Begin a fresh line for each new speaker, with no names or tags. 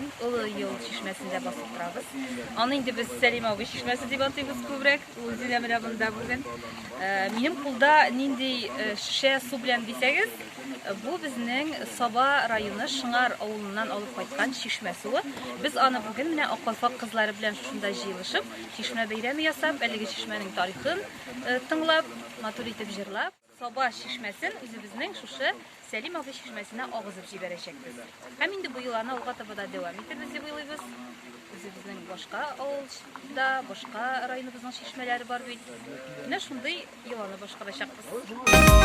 бүген Олы Юл чишмәсендә басып торабыз. Аны инде без Сәлим абый чишмәсе дип атыйбыз күбрәк. Ул үзе дә менә монда бүген. Э, минем кулда нинди э, шешә су белән дисәгез, э, бу безнең Саба районы Шыңар авылыннан алып кайткан чишмә суы. Без аны бүген менә Ак калфак кызлары белән шушында җыелышып, чишмә бәйрәме ясап, әлеге чишмәнең тарихын тыңлап, матур итеп җырлап, Саба чишмәсен үзебезнең шушы Сәлим абый чишмәсенә агызып җибәрәчәкбез. Һәм инде бу йоланы алга таба да дәвам итербез дип уйлыйбыз. Үзебезнең башка авылда, башка районыбызның чишмәләре бар бит. Менә шундый йоланы башкарачакбыз.